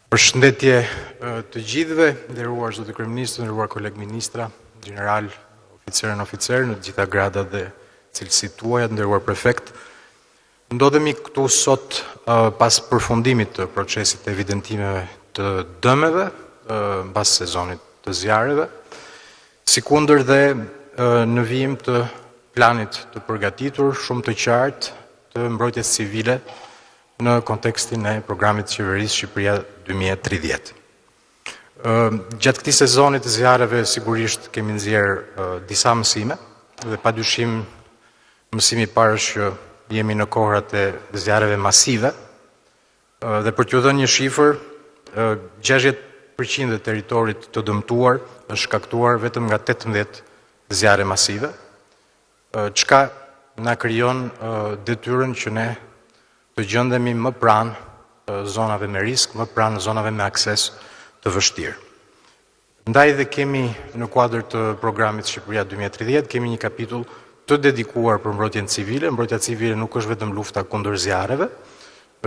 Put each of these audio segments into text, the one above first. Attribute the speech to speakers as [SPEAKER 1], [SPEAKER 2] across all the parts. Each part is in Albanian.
[SPEAKER 1] Përshëndetje të gjithëve, nderuar zoti kryeministër, nderuar koleg ministra, gjeneral, oficerë nënoficerë në të gjitha gradat dhe cilësitë tuaja, nderuar prefekt. Ndodhemi këtu sot pas përfundimit të procesit të evidentimeve të dëmeve mbas sezonit të zjarreve, sikundër dhe në vijim të planit të përgatitur shumë të qartë të mbrojtjes civile në kontekstin e programit të qeverisë Shqipëria 2030. Gjatë këtij sezoni të zjarreve sigurisht kemi nxjerrë disa mësime dhe pa dyshim mësimi i parë është që jemi në kohërat e zjarreve masive dhe për t'ju dhënë një shifër, 60% e territorit të dëmtuar është shkaktuar vetëm nga 18 zjarre masive, çka na krijon detyrën që ne të gjendemi më pranë zonave me risk, më pranë zonave me akses të vështirë. Ndaj dhe kemi në kuadër të programit Shqipëria 2030, kemi një kapitull të dedikuar për mbrojtjen civile. Mbrojtja civile nuk është vetëm lufta kundër zjarreve,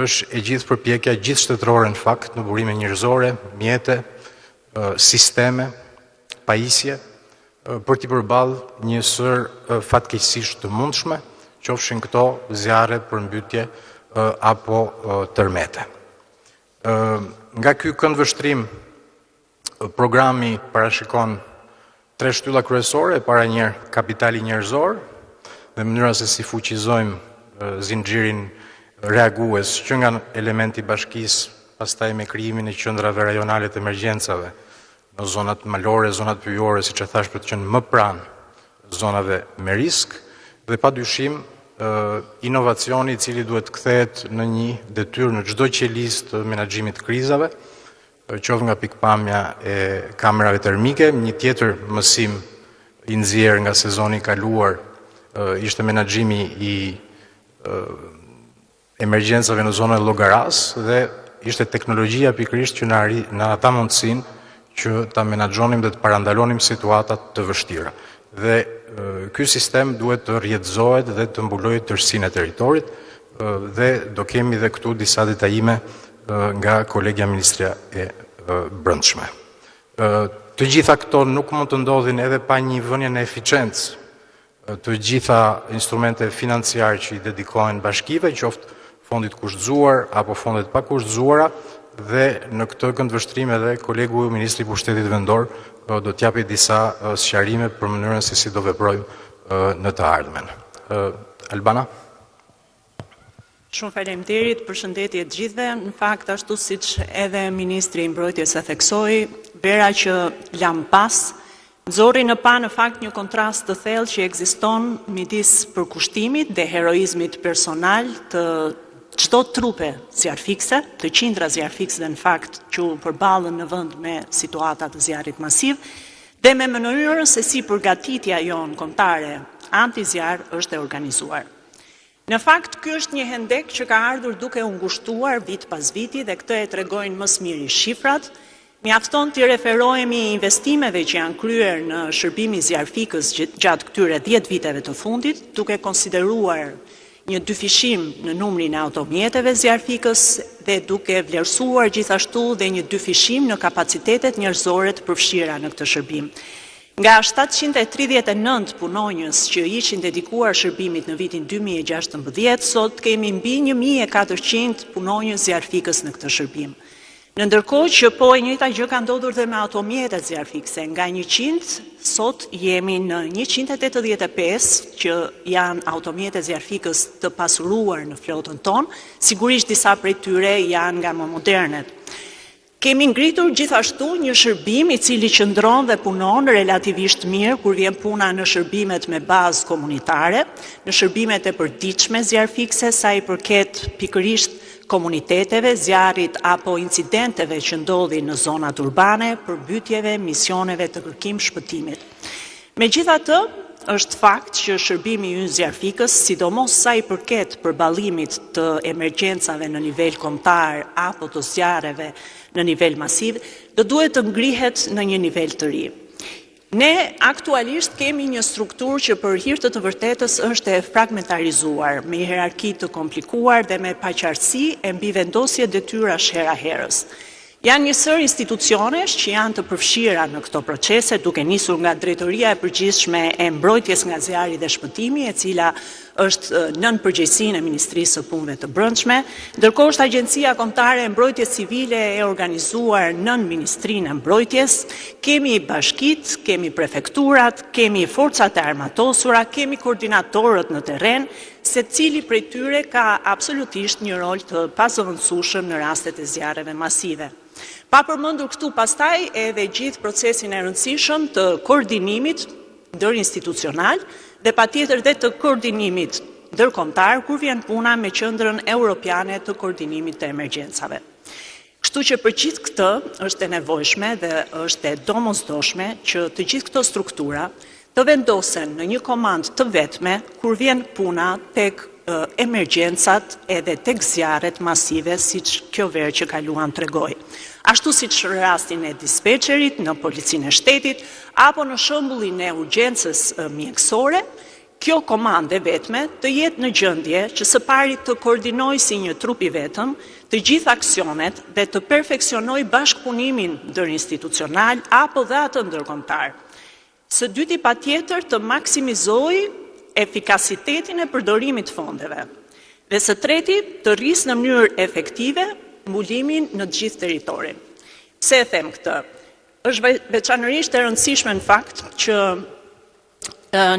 [SPEAKER 1] është e gjithë përpjekja gjithështetërore në fakt në burime njerëzore, mjete, sisteme, pajisje, për t'i përballë një sërë fatkeqësish të mundshme, qofshin këto zjarre, përmbytje apo tërmete. Nga ky këndvështrim, programi parashikon tre shtylla kryesore, e para njëherë kapitali njerëzor dhe mënyra se si fuqizojmë zinxhirin reagues që nga elementi i bashkisë, pastaj me krijimin e qendrave rajonale të emergjencave në zonat malore, zonat pyjore, siç e thash, për të qenë më pranë zonave me risk dhe pa dyshim inovacioni i cili duhet të kthehet në një detyrë në çdo qelizë të menaxhimit të krizave, qoftë nga pikëpamja e kamerave termike, një tjetër mësim i nxjerr nga sezoni i kaluar ishte menaxhimi i emergjencave në zonën e Llogarasë dhe ishte teknologjia pikërisht që na na dha mundësinë që ta menaxhonim dhe të parandalonim situatat të vështira. Dhe ky sistem duhet të rrjetëzohet dhe të mbulojë tërësinë e territorit dhe do kemi dhe këtu disa detajime nga kolegja ministrja e Brendshme. Të gjitha këto nuk mund të ndodhin edhe pa një vënie në eficiencë të gjitha instrumente financiare që i dedikohen bashkive, qoftë fondit kushtëzuar apo fondet pa kushtëzuara dhe në këtë këndvështrim edhe kolegu ministri i Pushtetit Vendor do t'japi disa sqarime për mënyrën se si do veprojmë në të ardhmen. Albana?
[SPEAKER 2] Shumë faleminderit, përshëndetje të gjithëve. Në fakt, ashtu siç edhe ministri i Mbrojtjes e theksoi, vera që lamë pas nxori në pah në fakt një kontrast të thellë që ekziston midis përkushtimit dhe heroizmit personal të çdo trupe zjarrfikëse, të qindra zjarrfikësve në fakt që u përballën në vend me situata të zjarrit masiv, dhe me mënyrën se si përgatitja jonë kombëtare antizjarr është e organizuar. Në fakt, ky është një hendek që ka ardhur duke u ngushtuar vit pas viti dhe këtë e tregojnë më së miri shifrat. Mjafton t'i referohemi investimeve që janë kryer në shërbimin zjarrfikës gjatë këtyre 10 viteve të fundit, duke konsideruar një dyfishim në numrin e automjeteve zjarrfikës dhe duke vlerësuar gjithashtu dhe një dyfishim në kapacitetet njerëzore të përfshira në këtë shërbim. Nga 739 punonjës që ishin dedikuar shërbimit në vitin 2016, sot kemi mbi 1400 punonjës zjarrfikës në këtë shërbim. Në ndërkohë që po e njëjta gjë ka ndodhur dhe me automjetet zjarrfikëse, nga 100 sot jemi në 185 që janë automjete zjarrfikës të pasuruar në flotën tonë, sigurisht disa prej tyre janë nga më modernet. Kemi ngritur gjithashtu një shërbim i cili qëndron dhe punon relativisht mirë kur vjen puna në shërbimet me bazë komunitare, në shërbimet e përditshme zjarrfikëse sa i përket pikërisht komuniteteve, zjarrit apo incidenteve që ndodhin në zonat urbane, përmbytjeve, misioneve të kërkim shpëtimit. Megjithatë, është fakt që shërbimi ynë zjarrfikës, sidomos sa i përket përballimit të emergjencave në nivel kombëtar apo të zjarreve në nivel masiv, do duhet të ngrihet në një nivel të ri. Ne aktualisht kemi një strukturë që për hir të të vërtetës është e fragmentarizuar, me hierarki të komplikuar dhe me paqartësi e mbivendosje detyrash hera herës. Janë një sërë institucionesh që janë të përfshira në këto procese, duke nisur nga Drejtoria e Përgjithshme e Mbrojtjes nga Zjarri dhe Shpëtimi, e cila është nën përgjegjësinë e Ministrisë së Punëve të Brendshme, ndërkohë është Agjencia Kombëtare e Mbrojtjes Civile e organizuar nën Ministrinë e Mbrojtjes, kemi bashkitë, kemi prefekturat, kemi forcat e armatosura, kemi koordinatorët në terren, secili prej tyre ka absolutisht një rol të pazëvendësueshëm në rastet e zjarreve masive. Pa përmendur këtu pastaj edhe gjithë procesin e rëndësishëm të koordinimit ndërinstitucional dhe patjetër dhe të koordinimit ndërkombëtar kur vjen puna me Qendrën Europiane të Koordinimit të Emergjencave. Kështu që për gjithë këtë është e nevojshme dhe është e domosdoshme që të gjithë këto struktura të vendosen në një komandë të vetme kur vjen puna tek emergjencat edhe tek zjarret masive siç kjo verë që kaluam tregoi. Ashtu siç në rastin e dispeçerit në Policinë e Shtetit apo në shembullin e urgjencës mjekësore, kjo komandë e vetme të jetë në gjendje që së pari të koordinojë si një trup i vetëm të gjithë aksionet dhe të perfeksionojë bashkëpunimin ndërinstitucional apo dhe atë ndërkombëtar. Së dyti patjetër të maksimizojë efikasitetin e përdorimit të fondeve. Dhe së treti të rrisë në mënyrë efektive mbulimin në të gjithë territorin. Pse e them këtë? Është veçanërisht e rëndësishme në fakt që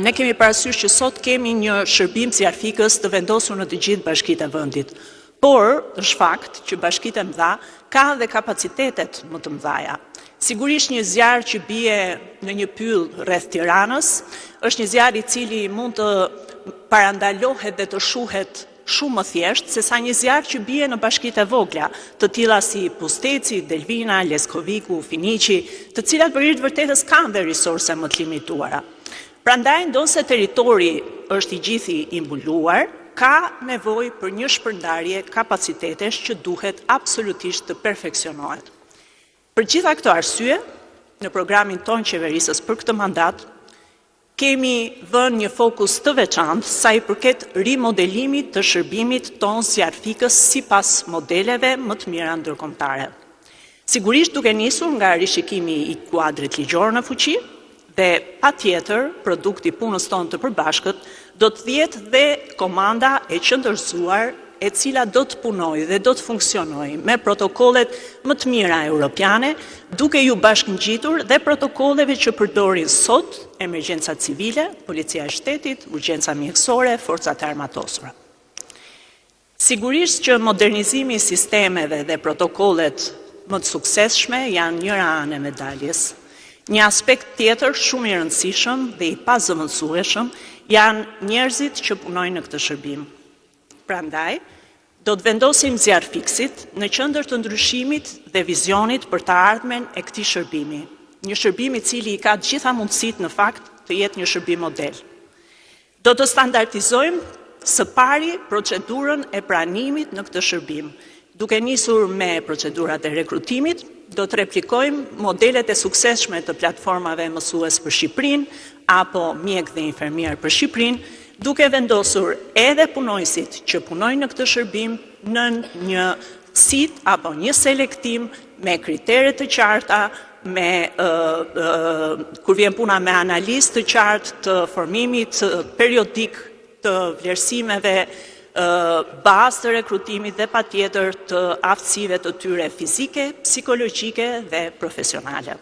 [SPEAKER 2] ne kemi parasysh që sot kemi një shërbim zjarrfikës të vendosur në të gjithë bashkitë e vendit. Por, është fakt që bashkitë e mëdha kanë dhe kapacitetet më të mëdha. Sigurisht një zjarr që bie në një pyll rreth Tiranës, është një zjarr i cili mund të parandalohet dhe të shuhet shumë më thjesht sesa një zjarr që bie në bashkitë e vogla, të tilla si Pusteci, Delvina, Leskoviku, Finiqi, të cilat për hir të vërtetës kanë dhe resurse më të limituara. Prandaj, ndonëse territori është i gjithi i mbuluar, ka nevojë për një shpërndarje kapacitetesh që duhet absolutisht të perfeksionohet. Për gjitha këto arsye, në programin tonë qeverisës për këtë mandat, kemi vënë një fokus të veçantë sa i përket rimodelimit të shërbimit tonë zjarrfikës sipas modeleve më të mira ndërkombëtare. Sigurisht duke nisur nga rishikimi i kuadrit ligjor në fuqi dhe patjetër produkti i punës tonë të përbashkët do të jetë dhe komanda e qendërzuar e cila do të punojë dhe do të funksionojë me protokollet më të mira europiane, duke iu bashkëngjitur dhe protokolleve që përdorin sot emergjencat civile, Policia e Shtetit, urgjenca mjekësore, forcat e armatosura. Sigurisht që modernizimi i sistemeve dhe protokollet më të suksesshme janë njëra anë e medaljes. Një aspekt tjetër shumë i rëndësishëm dhe i pazëvendësueshëm janë njerëzit që punojnë në këtë shërbim. Prandaj, do të vendosim zjarrfikësit në qendër të ndryshimit dhe vizionit për të ardhmen e këtij shërbimi, një shërbim i cili i ka të gjitha mundësitë në fakt të jetë një shërbim model. Do të standardizojmë së pari procedurën e pranimit në këtë shërbim, duke nisur me procedurat e rekrutimit, do të replikojmë modelet e suksesshme të platformave Mësues për Shqipërinë apo Mjek dhe Infermier për Shqipërinë, duke vendosur edhe punonjësit që punojnë në këtë shërbim nën një sit apo një selektim me kritere të qarta, me kur vjen puna me analizë të qartë të formimit periodik të vlerësimeve bazë të rekrutimit dhe patjetër të aftësive të tyre fizike, psikologjike dhe profesionale.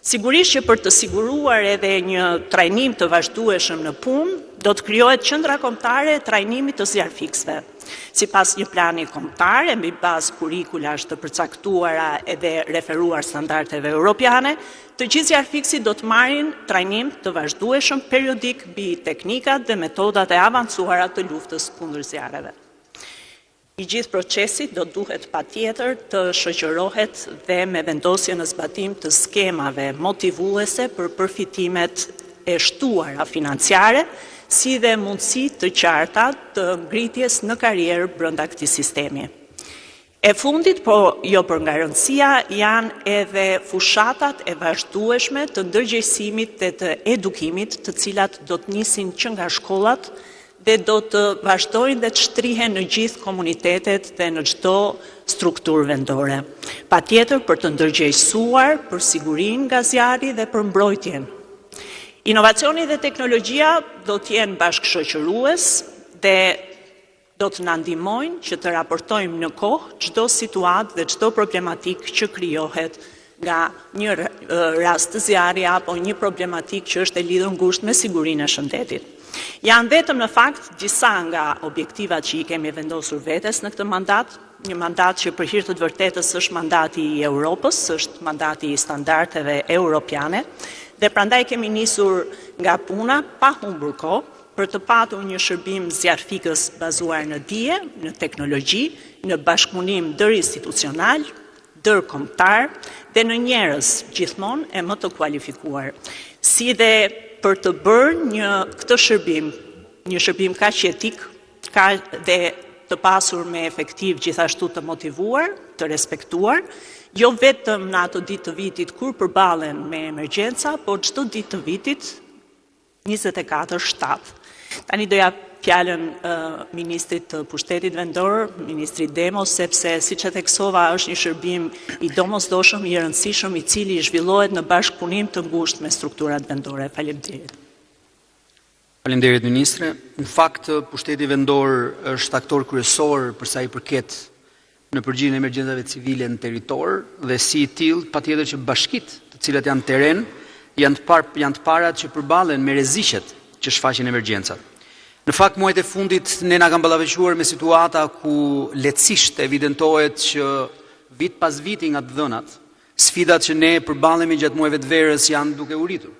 [SPEAKER 2] Sigurisht që për të siguruar edhe një trajnim të vazhdueshëm në punë, do të krijohet Qendra Kombëtare e Trajnimit të Zjarrfikësve. Sipas një plani kombëtar e mbi bazë kurrikulash të përcaktuara edhe referuar standardeve europiane, të gjithë zjarrfikësit do të marrin trajnim të vazhdueshëm periodik mbi teknikat dhe metodat e avancuara të luftës kundër zjarreve. I gjithë procesi do duhet patjetër të shoqërohet dhe me vendosjen në zbatim të skemave motivuese për përfitimet e shtuara financiare, si dhe mundësi të qarta të ngritjes në karrierë brenda këtij sistemi. E fundit, po jo për nga rëndësia, janë edhe fushatat e vazhdueshme të ndërgjegjësimit dhe të edukimit, të cilat do të nisin që nga shkollat dhe do të vazhdojnë dhe të shtrihen në gjithë komunitetet dhe në çdo strukturë vendore. Patjetër për të ndërgjegjësuar për sigurinë nga zjarri dhe për mbrojtjen. Inovacioni dhe teknologjia do të jenë bashkëshoqërues dhe do të na ndihmojnë që të raportojmë në kohë çdo situatë dhe çdo problematikë që krijohet nga një rast zjarri apo një problematikë që është e lidhur ngushtë me sigurinë e shëndetit. Janë vetëm në fakt disa nga objektivat që i kemi vendosur vetes në këtë mandat, një mandat që për hir të të vërtetës është mandati i Europës, është mandati i standardeve europiane dhe prandaj kemi nisur nga puna pa humbur kohë për të patur një shërbim zjarrfikës bazuar në dije, në teknologji, në bashkëpunim ndërinstitucional, ndërkombëtar dhe në njerëz gjithmonë e më të kualifikuar, si dhe për të bërë një këtë shërbim, një shërbim kaq jetik, kaq dhe të pasur me efektiv gjithashtu të motivuar, të respektuar, jo vetëm në ato ditë të vitit kur përballen me emergjenca, por çdo ditë të vitit 24/7. Tani do ja fjalën ministrit të pushtetit vendor, ministrit Demo, sepse siç e theksova është një shërbim i domosdoshëm, i rëndësishëm, i cili zhvillohet në bashkëpunim të ngushtë me strukturat vendore. Faleminderit.
[SPEAKER 3] Faleminderit ministre. Në fakt pushteti vendor është aktor kryesor për sa i përket në përgjigjen e emergjencave civile në territor dhe si i tillë patjetër që bashkitë, të cilat janë në terren, janë të par, janë të parat që përballen me rreziqet që shfaqin emergjencat. Në fakt muajt e fundit ne na kanë ballafaquar me situata ku lehtësisht evidentohet që vit pas viti nga të dhënat, sfidat që ne përballemi gjatë muajve të verës janë duke u rritur.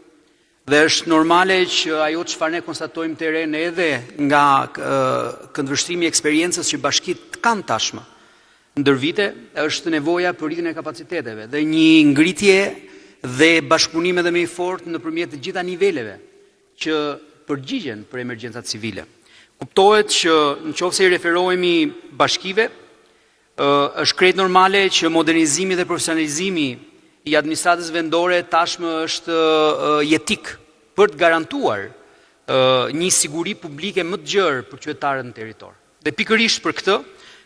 [SPEAKER 3] Dhe është normale që ajo çfarë ne konstatojmë në terren edhe nga këndvështrimi i eksperiencës që bashkitë kanë tashmë ndër vite, është nevoja për rritjen e kapaciteteve dhe një ngritje dhe bashkëpunim edhe më i fortë nëpërmjet të gjitha niveleve që përgjigjen për emergjencat civile. Kuptohet që në qoftë se i referohemi bashkive, Është krejt normale që modernizimi dhe profesionalizimi i administratës vendore tashmë është jetik për të garantuar një siguri publike më të gjerë për qytetarët në territor. Dhe pikërisht për këtë,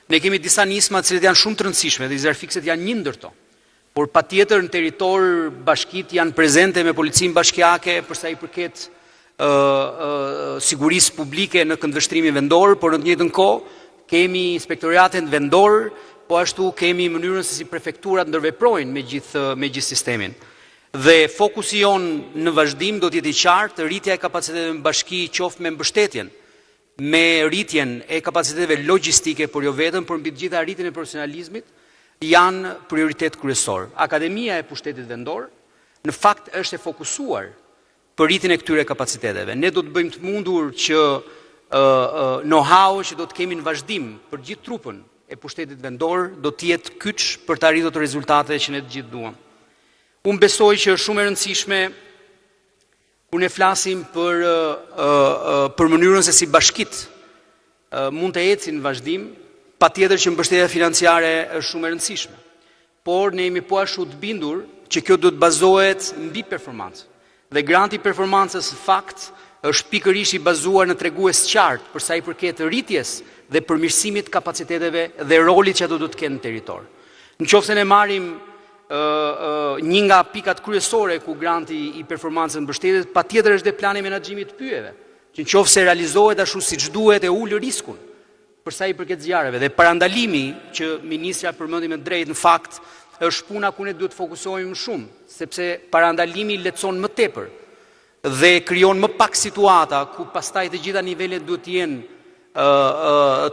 [SPEAKER 3] ne kemi disa nisma të cilat janë shumë të rëndësishme dhe zjarrfikëset janë një ndër to. Por patjetër në territor bashkitë janë prezente me policinë bashkiake për sa i përket sigurisë publike në këndvështrimin vendor, por në të njëjtën kohë kemi inspektoriatin vendor, po ashtu kemi mënyrën se si prefekturat ndërveprojnë me gjithë me gjithë sistemin. Dhe fokusi jonë në vazhdim do të jetë i qartë, rritja e kapaciteteve në bashki qoftë me mbështetjen me rritjen e kapaciteteve logjistike, por jo vetëm, por mbi të gjitha rritjen e profesionalizmit, janë prioritet kryesor. Akademia e Pushtetit Vendor në fakt është e fokusuar për rritjen e këtyre kapaciteteve. Ne do të bëjmë të mundur që know-how që do të kemi në vazhdim për gjithë trupën e pushtetit vendor do të jetë kyç për të arritur rezultate që ne të gjithë duam. Unë besoj që është shumë e rëndësishme Kur ne flasim për për mënyrën se si bashkitë mund të ecin në vazhdim, patjetër që mbështetja financiare është shumë e rëndësishme. Por ne jemi po ashtu të bindur që kjo duhet të bazohet mbi performancë. Dhe granti i performancës në fakt është pikërisht i bazuar në tregues të qartë për sa i përket rritjes dhe përmirësimit të kapaciteteve dhe rolit që ato duhet të kenë në territor. Në qoftë se ne marrim një nga pikat kryesore ku granti i performancës mbështetet, patjetër është dhe plani i menaxhimit të pyjeve, që në qoftë se realizohet ashtu siç duhet e ul riskun për sa i përket zjarreve dhe parandalimi që ministrja përmendi me drejtë në fakt është puna ku ne duhet të fokusohemi më shumë, sepse parandalimi lehtëson më tepër dhe krijon më pak situata ku pastaj të gjitha nivelet duhet të jenë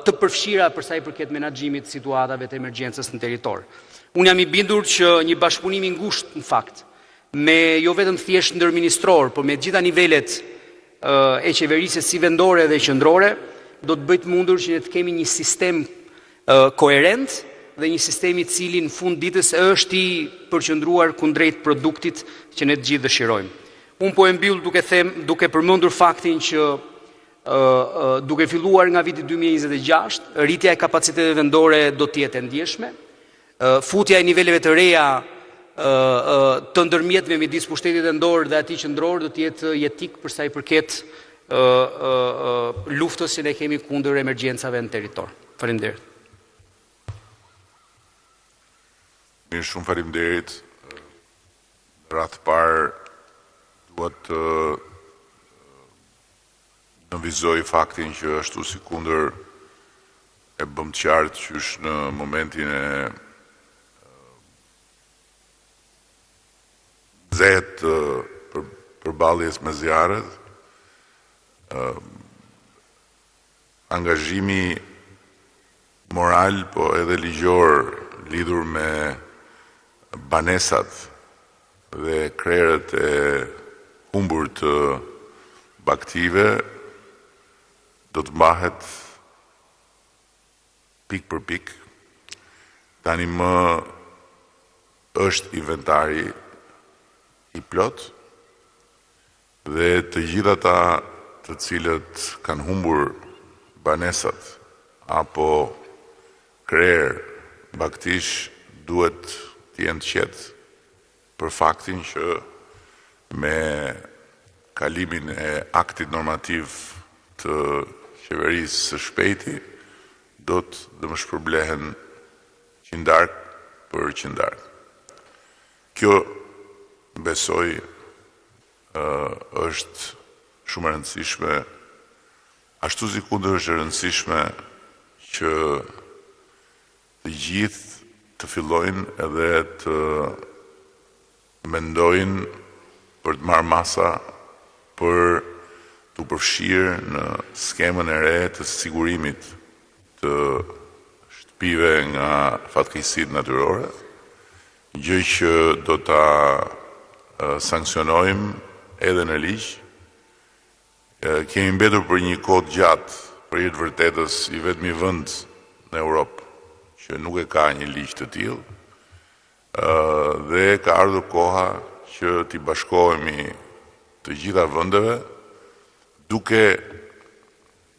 [SPEAKER 3] të përfshira për sa i përket menaxhimit të situatave të emergjencës në territor. Unë jam i bindur që një bashkëpunim i ngushtë në fakt me jo vetëm thjesht ndërministror, por me të gjitha nivelet e qeverisjes si vendore dhe qendrore, do të bëjë të mundur që ne të kemi një sistem koherent dhe një sistem i cili në fund ditës është i përqendruar kundrejt produktit që ne të gjithë dëshirojmë. Unë po e mbyll duke them, duke përmendur faktin që duke filluar nga viti 2026, rritja e kapaciteteve vendore do të jetë e ndjeshme. Futja e niveleve të reja të ndërmjetme midis pushtetit vendor dhe atij qendror do të jetë jetik për sa i përket Luftës që ne kemi kundër emergjencave në territor. Faleminderit.
[SPEAKER 4] Mirë, shumë faleminderit. Në radhë të parë dua të nënvizoj faktin që ashtu sikundër e bëmë të qartë qysh në momentin e nxehtë të përballjes me zjarret, angazhimi moral po edhe ligjor lidhur me banesat dhe krerët e humbur të bagëtive do të mbahet pikë për pikë. Tani më është inventari i plotë dhe të gjithë ata të cilët kanë humbur banesat apo krerë bagëtish duhet të jenë të qetë për faktin që me kalimin e aktit normativ të qeverisë së shpejti do të dëmshpërblehen qindarkë për qindarkë. Kjo besoj është shumë e rëndësishme, ashtu sikundër është e rëndësishme që të gjithë të fillojnë edhe të mendojnë për të marrë masa për t'u përfshirë në skemën e re të sigurimit të shtëpive nga fatkeqësitë natyrore, gjë që do ta sanksionojmë edhe në ligj. Kemi mbetur për një kohë të gjatë, për hir të vërtetës, i vetmi vend në Europë që nuk e ka një ligj të tillë dhe ka ardhur koha që t'i bashkohemi të gjitha vendeve duke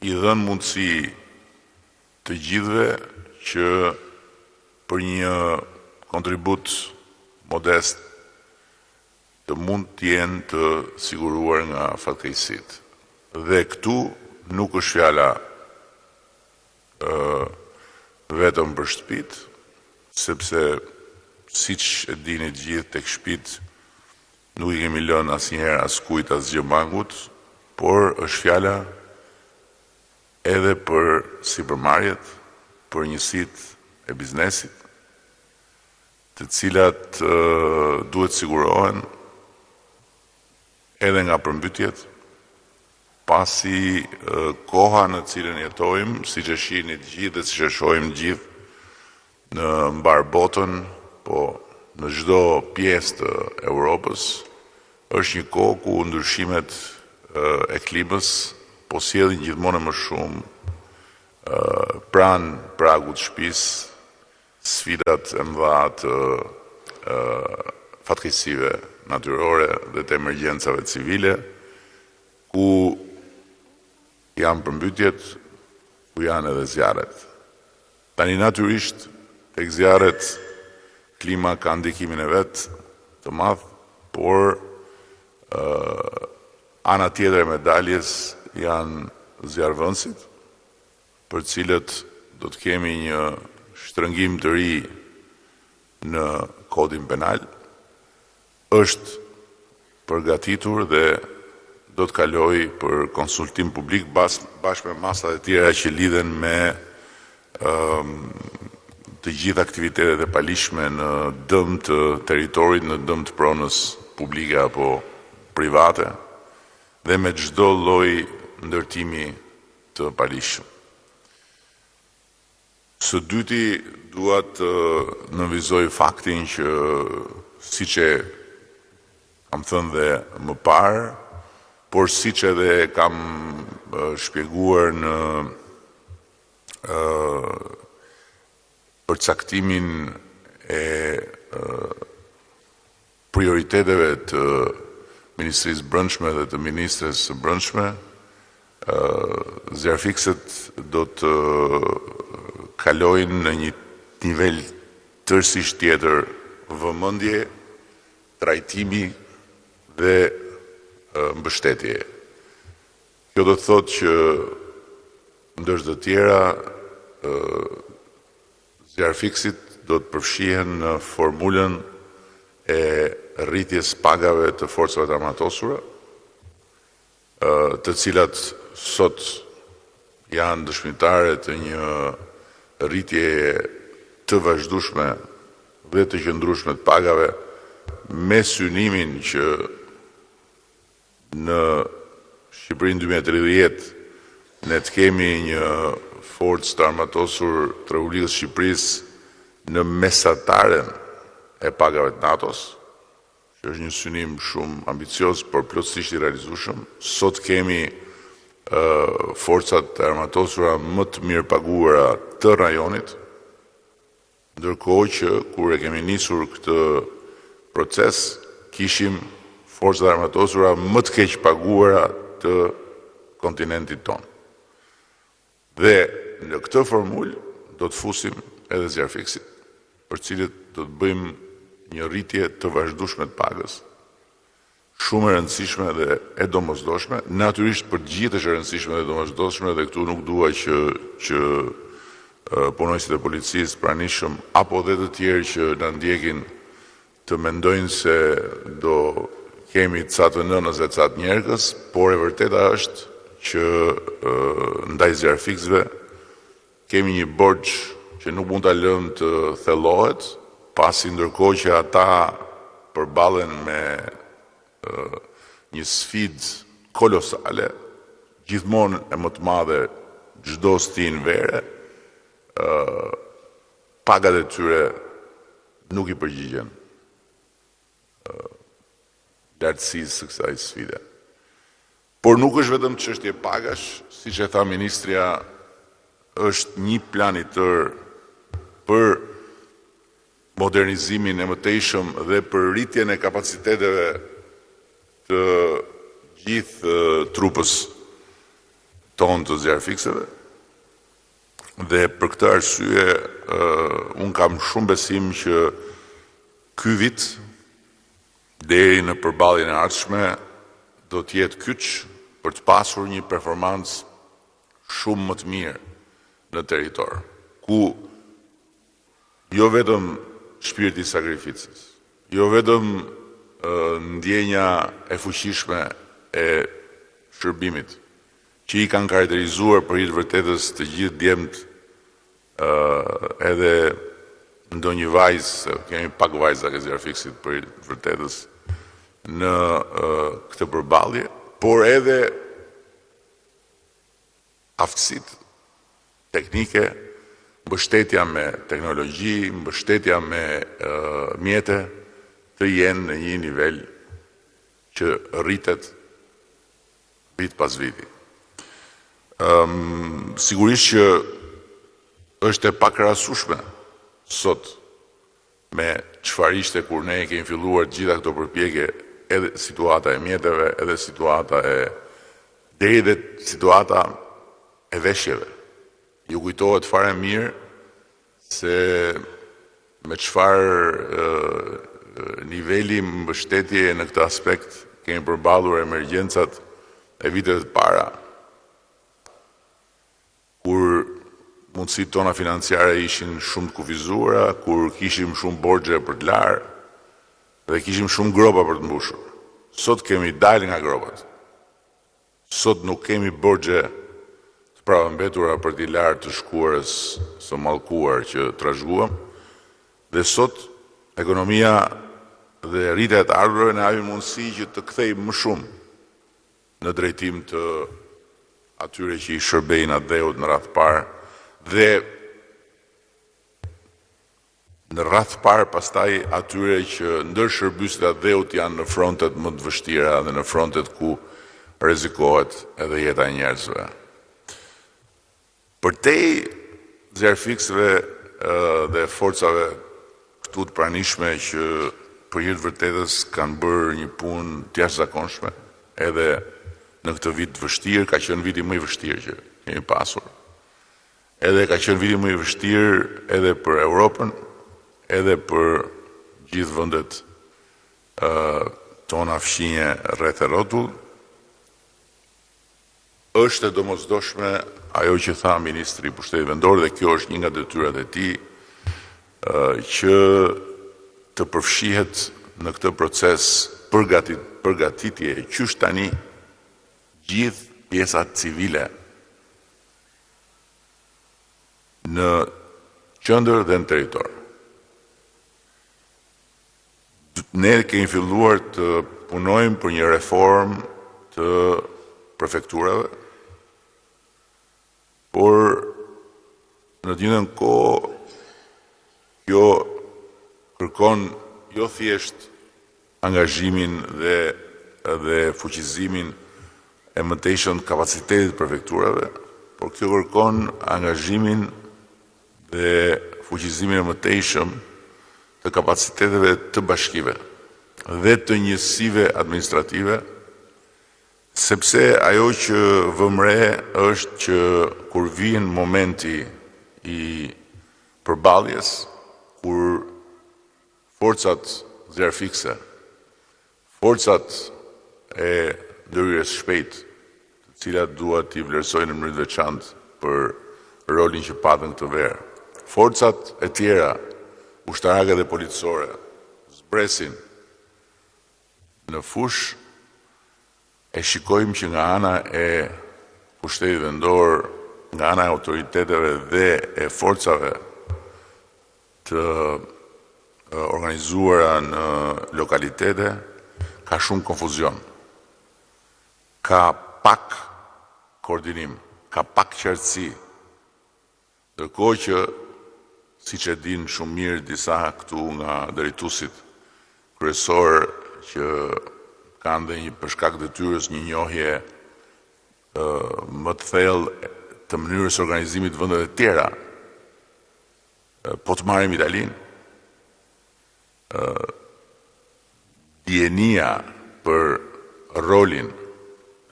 [SPEAKER 4] i dhënë mundësi të gjithëve që për një kontribut modest të mund të jenë të siguruar nga fatkeqësitë. Dhe këtu nuk është fjala vetëm për shtëpitë, sepse siç e dini të gjithë tek shtëpitë nuk i kemi lënë asnjëherë askujt asgjë mangut, por është fjala edhe për sipërmarrjet, për njësitë e biznesit, të cilat duhet të sigurohen edhe nga përmbytjet, pasi koha në të cilën jetojmë, siç e shihni të gjithë dhe siç e shohim të gjithë në mbarë botën, po në çdo pjesë të Europës, është një kohë ku ndryshimet e klimës po sjellin gjithmonë e më shumë pranë pragut të shtëpisë sfidat e mëdha të fatkeqësive natyrore dhe të emergjencave civile, ku janë përmbytjet, ku janë edhe zjarret. Tani natyrisht tek zjarret klima ka ndikimin e vet të madh, por ana tjetër e medaljes janë zjarrvënësit, për të cilët do të kemi një shtrëngim të ri në kodin penal, është përgatitur dhe do të kalojë për konsultim publik bashkë me masat e tjera që lidhen me të gjithë aktivitetet e paligjshme në dëm të territorit, në dëm të pronës publike apo private dhe me çdo lloj ndërtimi të paligjshëm. Së dyti, dua të nënvizoj faktin që siç e kam thënë dhe më parë, por siç edhe e kam shpjeguar në përcaktimin e prioriteteve të Ministrisë së Brendshme dhe të Ministres së Brendshme, zjarrfikëset do të kalojnë në një nivel tërësisht tjetër vëmendje, trajtimi dhe mbështetjeje. Kjo do të thotë që ndër të tjera zjarrfikësit do të përfshihen në formulën e rritjes së pagave të Forcave të Armatosura, të cilat sot janë dëshmitare të një rritjeje të vazhdueshme dhe të qëndrueshme të pagave me synimin që në Shqipërinë 2030 ne të kemi një forcë të armatosur të Republikës së Shqipërisë në mesataren e pagave të NATO-s, që është një synim shumë ambicioz, por plotësisht i realizueshëm. Sot kemi forcat e armatosura më të mirëpaguara të rajonit, ndërkohë që kur e kemi nisur këtë proces, kishim forcat e armatosura më të keqpaguara të kontinentit tonë. Dhe në këtë formulë do të fusim edhe zjarrfikësit, për të cilët do të bëjmë një rritje të vazhdueshme të pagës, shumë e rëndësishme dhe e domosdoshme. Natyrisht për të gjithë është e rëndësishme dhe e domosdoshme dhe këtu nuk dua që që punonjësit e policisë të pranishëm apo dhe të tjerë që na ndjekin të mendojnë se do kemi ca të nënës dhe ca të njerkës, por e vërteta është që ndaj zjarrfikësve kemi një borxh që nuk mund ta lëmë të thellohet, pasi ndërkohë që ata përballen me një sfidë kolosale, gjithmonë e më të madhe çdo stinë vere, pagat e tyre nuk i përgjigjen lartësisë së kësaj sfide. Por nuk është vetëm çështje pagash, siç e tha ministrja, është një plan i tërë për modernizimin e mëtejshëm dhe për rritjen e kapaciteteve të gjithë trupës tonë të zjarrfikësve. Dhe për këtë arsye unë kam shumë besim që ky vit deri në përballjen e ardhshme do të jetë kyç për të pasur një performancë shumë më të mirë në territor, ku jo vetëm shpirti i sakrificës, jo vetëm ndjenja e fuqishme e shërbimit, që i kanë karakterizuar për hir të vërtetës të gjithë djemtë edhe ndonjë vajzë, se kemi pak vajza ke zjarrfikësit për hir të vërtetës në këtë përballje, por edhe aftësitë teknike, mbështetja me teknologji, mbështetja me mjete të jenë në një nivel që rritet vit pas viti. Sigurisht që është e pakrahasueshme sot me çfarë ishte kur ne kemi filluar të gjitha këto përpjekje, edhe situata e mjeteve, edhe situata e deri dhe situata e veshjeve. Ju kujtohet fare mirë se me çfarë niveli mbështetjeje në këtë aspekt kemi përballur emergjencat e viteve të para, kur mundësitë tona financiare ishin shumë të kufizuara, kur kishim shumë borxhe për të larë dhe kishim shumë gropa për të mbushur. Sot kemi dalë nga gropat. Sot nuk kemi borxhe të prapambetura për t'i larë të shkuarës së mallkuar që trashëguam dhe sot ekonomia dhe rritja e të ardhurave na japin mundësi që të kthejmë më shumë në drejtim të atyre që i shërbejnë atdheut në radhë të parë dhe në radhë të parë pastaj atyre që ndër shërbyesit e atdheut janë në frontet më të vështira dhe në frontet ku rrezikohet edhe jeta e njerëzve. Përtej zjarrfikësve dhe forcave këtu të pranishme që për hir të vërtetës kanë bërë një punë të jashtëzakonshme edhe në këtë vit të vështirë, ka qenë viti më i vështirë që kemi pasur. Edhe ka qenë viti më i vështirë edhe për Europën, edhe për gjithë vendet tona fqinje rreth e rrotull. Është e domosdoshme ajo që tha ministri i Pushtetit Vendor dhe kjo është një nga detyrat e tij që të përfshihet në këtë proces përgatitje qysh tani gjithë pjesa civile në qendër dhe në territor. Ne kemi filluar të punojmë për një reformë të prefekturave, por në të njëjtën kohë kjo kërkon jo thjesht angazhimin dhe dhe fuqizimin e mëtejshëm të kapacitetit të prefekturave, por kjo kërkon angazhimin dhe fuqizimin e mëtejshëm të kapaciteteve të bashkive dhe të njësive administrative, sepse ajo që vëmë re është që kur vjen momenti i përballjes, kur forcat zjarrfikëse Forcat e ndërhyrjes së shpejtë, të cilat dua t'i vlerësoj në mënyrë të veçantë për rolin që patën këtë verë, forcat e tjera ushtarake dhe policore zbresin në fushë, e shikojmë që nga ana e pushtetit vendor, nga ana e autoriteteve dhe e forcave të organizuara në lokalitete, ka shumë konfuzion. Ka pak koordinim, ka pak qartësi. Ndërkohë që, siç e dinë shumë mirë disa këtu nga drejtuesit kryesorë që kanë dhe një për shkak detyrës një njohje më të thellë të mënyrës së organizimit të vendeve të tjera, Po të marrim Italinë, dijenia për rolin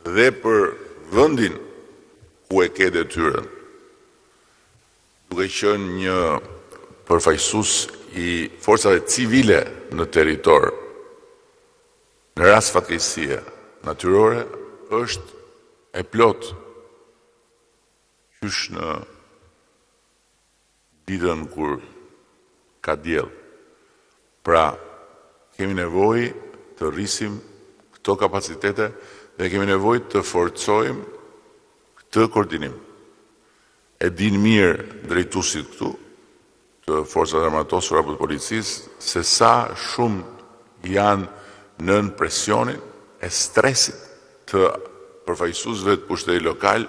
[SPEAKER 4] dhe për vendin ku e ke detyrën, duke qenë një përfaqësues i forcave civile në territor, në rast fatkeqësie natyrore, është e plotë qysh në ditën kur ka diell. Pra, kemi nevojë të rrisim këto kapacitete dhe kemi nevojë të forcojmë këtë koordinim. E dinë mirë drejtuesit këtu të Forcave të Armatosura apo të policisë se sa shumë janë nën presionin e stresit të përfaqësuesve të pushtetit lokal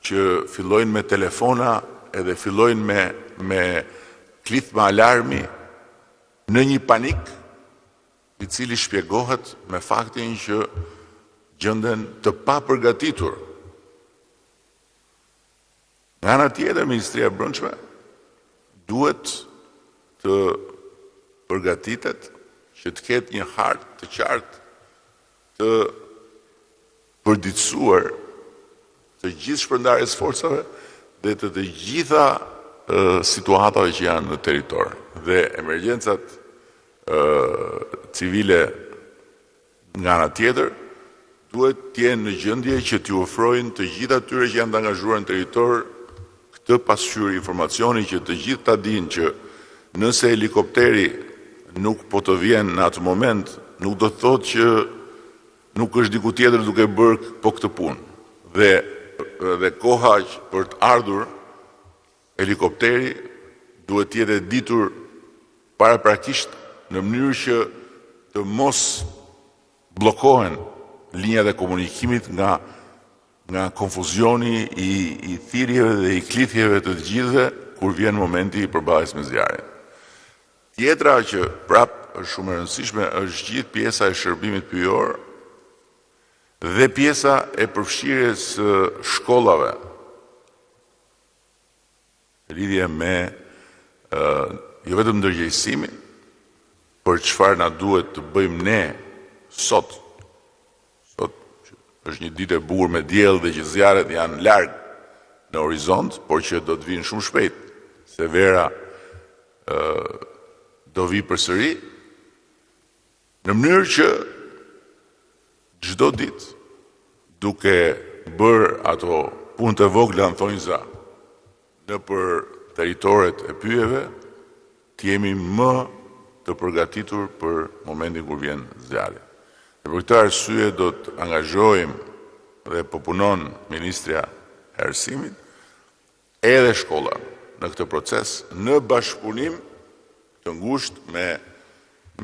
[SPEAKER 4] që fillojnë me telefona edhe fillojnë me me klithma alarmi në një panik i cili shpjegohet me faktin që gjenden të papërgatitur. Nga ana tjetër, Ministria e Brendshme duhet të përgatitet që të ketë një hartë të qartë të përditësuar të gjithë shpërndarjes së forcave dhe të të gjitha situatave që janë në territor dhe emergjencat civile nga ana tjetër duhet të jenë në gjendje që t'ju ofrojnë të gjithë atyre që janë të angazhuar në territor këtë pasqyrë informacioni që të gjithë ta dinë që nëse helikopteri nuk po të vjen në atë moment, nuk do të thotë që nuk është diku tjetër duke bërë po këtë punë. Dhe dhe koha për të ardhur helikopteri duhet të jetë e ditur paraprakisht në mënyrë që të mos bllokohen linjat e komunikimit nga nga konfuzioni i i thirrjeve dhe i klithjeve të të gjithëve kur vjen momenti i përballjes me zjarrin. Tjetra që prap është shumë e rëndësishme është gjithë pjesa e shërbimit pyjor dhe pjesa e përfshirjes së shkollave Në lidhje me jo vetëm ndërgjegjësimin për çfarë na duhet të bëjmë ne sot, sot është një ditë e bukur me diell dhe që zjarret janë larg në horizont, por që do të vijnë shumë shpejt, se vera do vijë përsëri, Në mënyrë që çdo ditë duke bërë ato punët e vogla në thonjëza nëpër territoret e pyjeve, të jemi më të përgatitur për momentin kur vjen zjarri. Dhe për këtë arsye do të angazhojmë dhe po punon Ministrja e Arsimit edhe shkolla në këtë proces në bashkëpunim të ngushtë me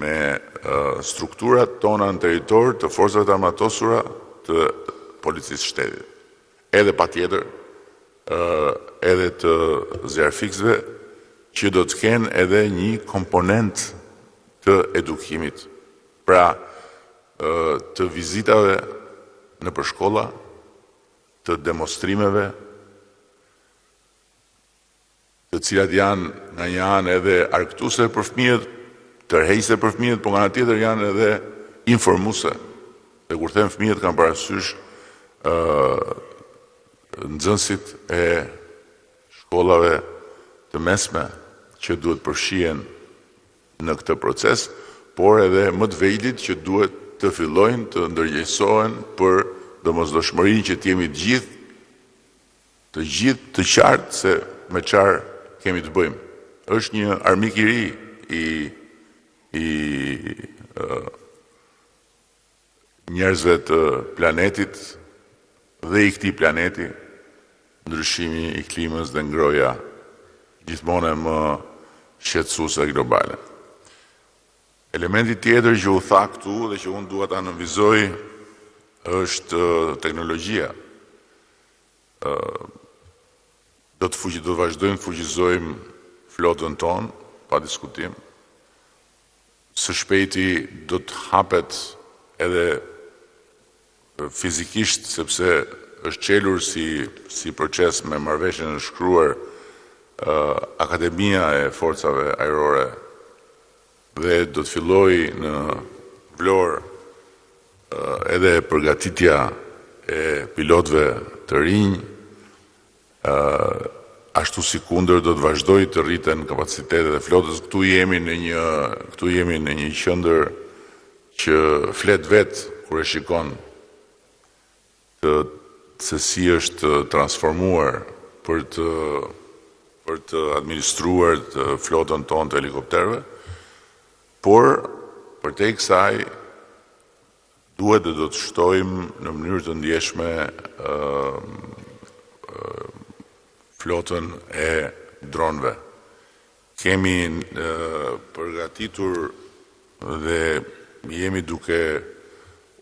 [SPEAKER 4] me strukturat tona në territor të Forcave të Armatosura të Policisë së Shtetit. Edhe patjetër edhe të zjarrfikësve që do të kenë edhe një komponent të edukimit, pra të vizitave nëpër shkolla, të demonstrimeve, të cilat janë nga një anë edhe argëtuese për fëmijët, tërheqëse për fëmijët, por nga ana tjetër janë edhe informuese. Dhe kur them fëmijët kam parasysh nxënësit e shkollave të mesme që duhet përfshihen në këtë proces, por edhe më të vegjlit që duhet të fillojnë të ndërgjegjësohen për domosdoshmërinë që të jemi të gjithë të gjithë të qartë se me çfarë kemi të bëjmë. Është një armik i ri i i njerëzve të planetit dhe i këtij planeti, ndryshimi i klimës dhe ngrohja gjithmonë e më shqetësuese globale. Elementi tjetër që u tha këtu dhe që unë dua ta nënvizoj është teknologjia. Do të fuqi, do të vazhdojmë të fuqizojmë flotën tonë, pa diskutim. Së shpejti do të hapet edhe fizikisht, sepse është çelur si si proces me marrëveshjen e nënshkruar Akademia e Forcave Ajrore dhe do të fillojë në Vlorë edhe përgatitja e pilotëve të rinj, ashtu sikundër do të vazhdojë të rriten kapacitetet e flotës. Këtu jemi në një këtu jemi në një qendër që flet vetë kur e shikon të se si është transformuar për të për të administruar të flotën tonë të helikopterëve, por përtej kësaj Duhet dhe do të shtojmë në mënyrë të ndjeshme flotën e dronëve. Kemi përgatitur dhe jemi duke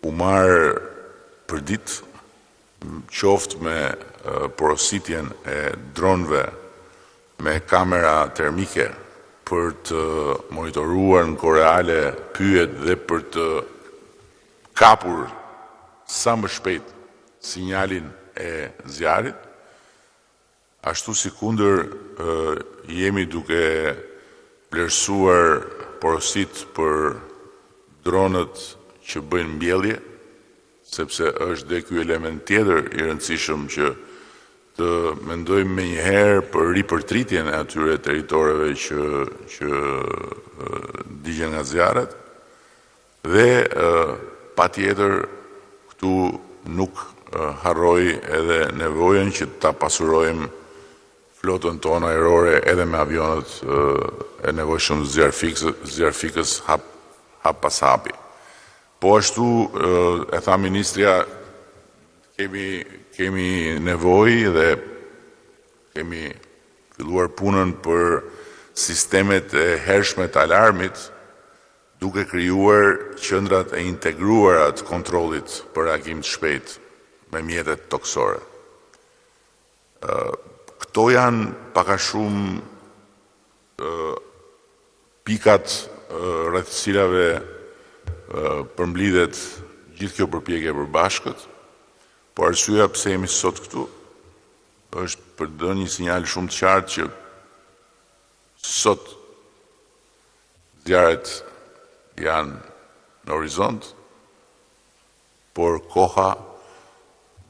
[SPEAKER 4] u marrë përditë, qoftë me porositjen e dronëve me kamera termike për të monitoruar në kohë reale pyjet dhe për të kapur sa më shpejt sinjalin e zjarrit, ashtu sikundër jemi duke vlerësuar porositë për dronët që bëjnë mbjellje, sepse është dhe ky element tjetër i rëndësishëm që të mendojmë menjëherë për ripërtritjen e atyre territoreve që që digjen nga zjarret dhe patjetër këtu nuk harroj edhe nevojën që ta pasurojmë flotën tonë ajrore edhe me avionët e nevojshëm zjarrfikës hap hap pas hapi. Po ashtu e tha ministrja Kemi kemi nevojë dhe kemi filluar punën për sistemet e hershme të alarmit, duke krijuar qendrat e integruara të kontrollit për reagim të shpejtë me mjetet tokësore. Këto janë pak a shumë Pikat rreth të cilave përmblidhet gjithë kjo përpjekje e përbashkët, por arsyeja pse jemi sot këtu është për të dhënë një sinjal shumë të qartë që sot zjarret janë në horizont, Por koha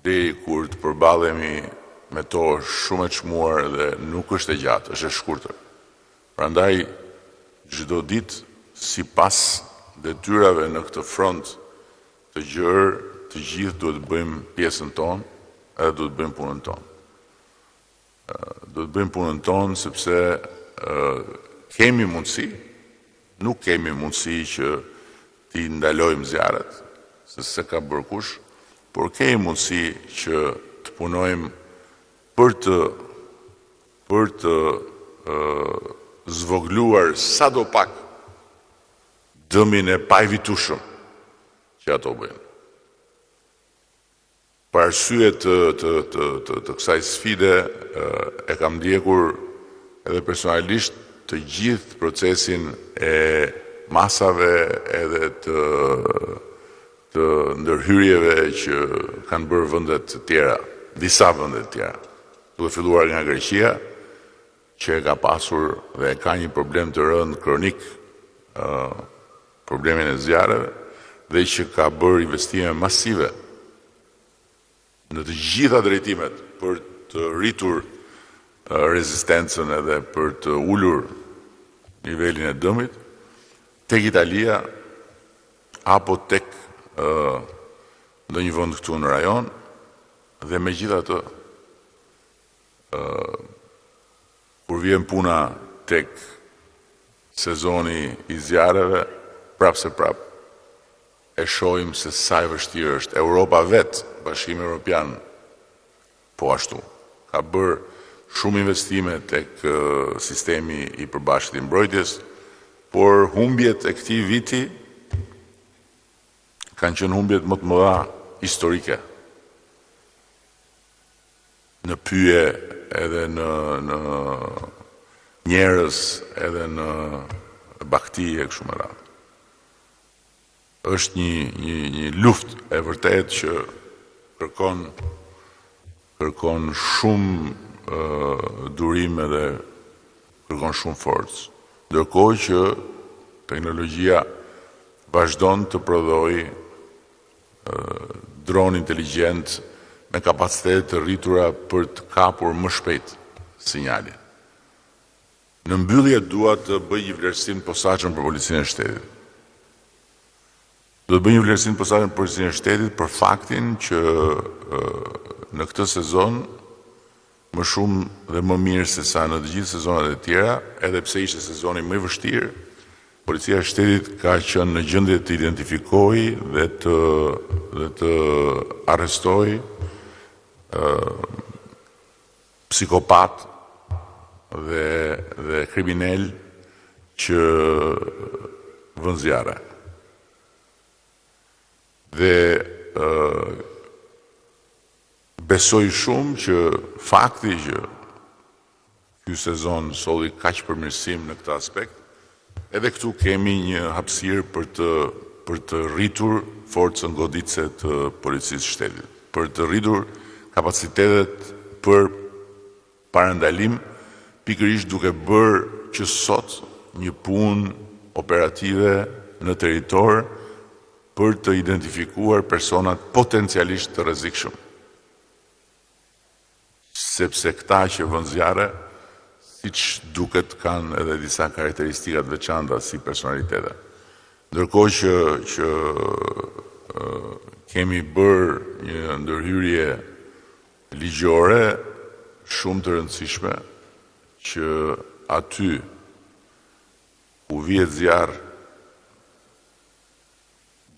[SPEAKER 4] deri kur të përballemi me to është shumë e çmuar dhe nuk është e gjatë, është e shkurtër. Prandaj çdo ditë sipas detyrave në këtë front të gjerë të gjithë duhet të bëjmë pjesën tonë. Edhe duhet të bëjmë punën tonë. Duhet të bëjmë punën tonë sepse kemi mundësi, nuk kemi mundësi që t'i ndalojmë zjarret, se s'e ka bërë kush, por kemi mundësi që të punojmë për të për të zvogëluar sado pak dëmin e paevitueshëm që ato bëjnë. Për arsye të të të të, të kësaj sfide e kam ndjekur edhe personalisht të gjithë procesin e masave edhe të të ndërhyrjeve që kanë bërë vende të tjera, disa vende të tjera, duke filluar nga Greqia, që e ka pasur dhe e ka një problem të rëndë kronik, problemin e zjarreve dhe që ka bërë investime masive në të gjitha drejtimet për të rritur rezistencën edhe për të ulur nivelin e dëmit, tek Italia apo tek ndonjë vend këtu në rajon dhe megjithatë Kur vjen puna tek sezoni i zjarreve, prapëseprapë e shohim se sa e vështirë është. Europa vetë, Bashkimi Evropian po ashtu, ka bërë shumë investime tek sistemi i përbashkët i mbrojtjes, por humbjet e këtij viti kanë qenë humbjet më të mëdha historike. Në pyje edhe në në njerëz edhe në bagëti e kështu me radhë. Është një një një luftë e vërtetë që kërkon kërkon shumë durim edhe kërkon shumë forcë. Ndërkohë që teknologjia vazhdon të prodhojë dronë inteligjentë me kapacitete të rritura për të kapur më shpejt sinjalin. Në mbyllje dua të bëj një vlerësim të posaçëm për Policinë e Shtetit. Do të bëj një vlerësim të posaçëm për Policinë e Shtetit për faktin që në këtë sezon më shumë dhe më mirë se sa në të gjithë sezonet e tjera, edhe pse ishte sezoni më i vështirë, Policia e Shtetit ka qenë në gjendje të identifikojë dhe të dhe të arrestojë psikopatë dhe dhe kriminelë që vënë zjarre. Dhe Besoj shumë që fakti që ky sezon solli kaq përmirësim në këtë aspekt, edhe këtu kemi një hapësirë për të për të rritur forcën goditëse të Policisë së Shtetit, për të rritur kapacitetet për parandalim, pikërisht duke bërë që sot një punë operative në territor për të identifikuar personat potencialisht të rrezikshëm, sepse këta që vënë zjarre, siç duket kanë edhe disa karakteristika të veçanta si personalitete. Ndërkohë që që kemi bërë një ndërhyrje ligjore shumë të rëndësishme që aty ku vihet zjarr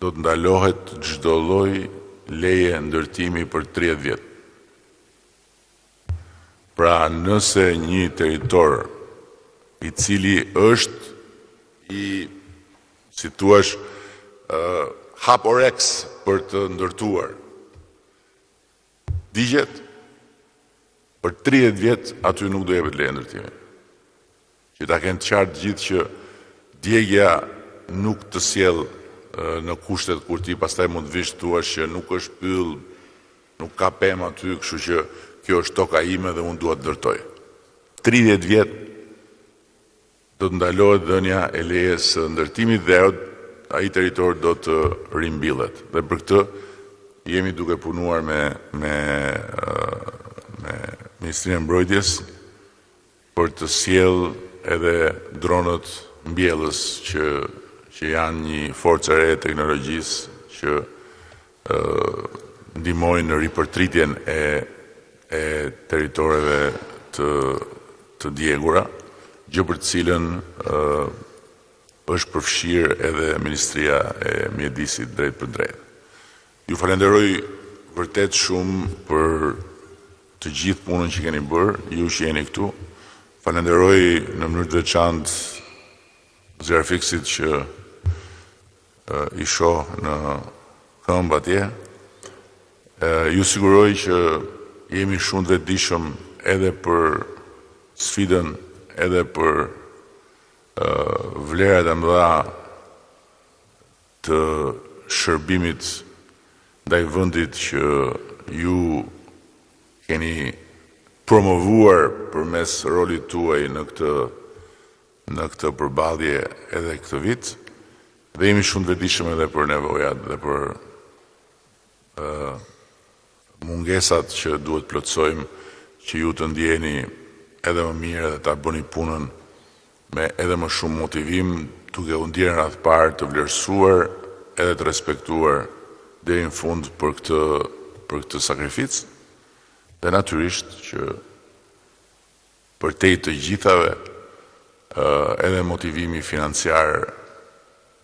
[SPEAKER 4] Do të ndalohet çdo lloj leje ndërtimi për 30 vjet. Pra nëse një territor i cili është i, si thuash, hap oreks për të ndërtuar, Digjet, për 30 vjet aty nuk do jepet leje ndërtimi. Që ta kenë të qartë të gjithë që djegia nuk të sjell në kushtet kur ti pastaj mund të vish të thuash që nuk është pyll, nuk ka pemë aty, kështu që kjo është toka ime dhe unë dua të ndërtoj. 30 vjet Do të ndalohet dhënia e lejes së ndërtimit dhe ai territor do të rimbillet. Dhe për këtë jemi duke punuar me me me Ministrinë e Mbrojtjes për të sjellë edhe dronët mbjellës që që janë një forcë e re e teknologjisë që ë. ndihmojnë në ripërtritjen e e territoreve të të djegura, gjë për të cilën është përfshirë edhe Ministria e Mjedisit drejtpërdrejt. Ju falenderoj vërtet shumë për të gjithë punën që keni bërë, ju që jeni këtu. Falenderoj në mënyrë të veçantë zjarrfikësit që i shoh në këmbë atje. Ju siguroj që jemi shumë të vetëdijshëm edhe për sfidën, edhe për vlerat e mëdha të shërbimit ndaj vendit që ju keni promovuar përmes rolit tuaj në këtë në këtë përballje edhe këtë vit dhe jemi shumë të vetëdijshëm edhe për nevojat dhe për mungesat që duhet plotësojmë që ju të ndjeheni edhe më mirë edhe ta bëni punën me edhe më shumë motivim, duke u ndjerë në radhë të parë të vlerësuar edhe të respektuar deri në fund për këtë për këtë sakrificë dhe natyrisht që Përtej të gjithave, edhe motivimi financiar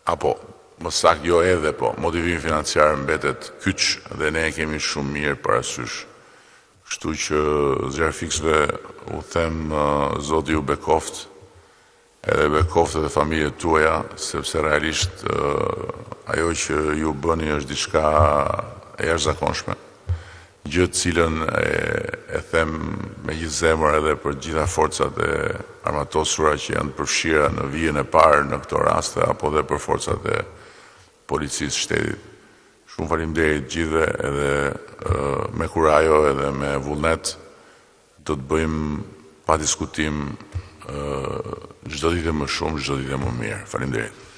[SPEAKER 4] apo më saktë jo edhe po motivimi financiar mbetet kyç dhe ne e kemi shumë mirë parasysh. Kështu që zjarrfikësve u them Zoti ju bekoftë edhe bekoftë edhe familjet tuaja, sepse realisht ajo që ju bëni është diçka e jashtëzakonshme, gjë të cilën e, e them me gjithë zemër edhe për të gjitha forcat e armatosura që janë të përfshira në vijën e parë në këto raste apo dhe për forcat e policisë së shtetit. Shumë faleminderit të gjithëve edhe me kurajo edhe me vullnet Do të bëjmë pa diskutim çdo ditë e më shumë, çdo ditë e më mirë. Faleminderit.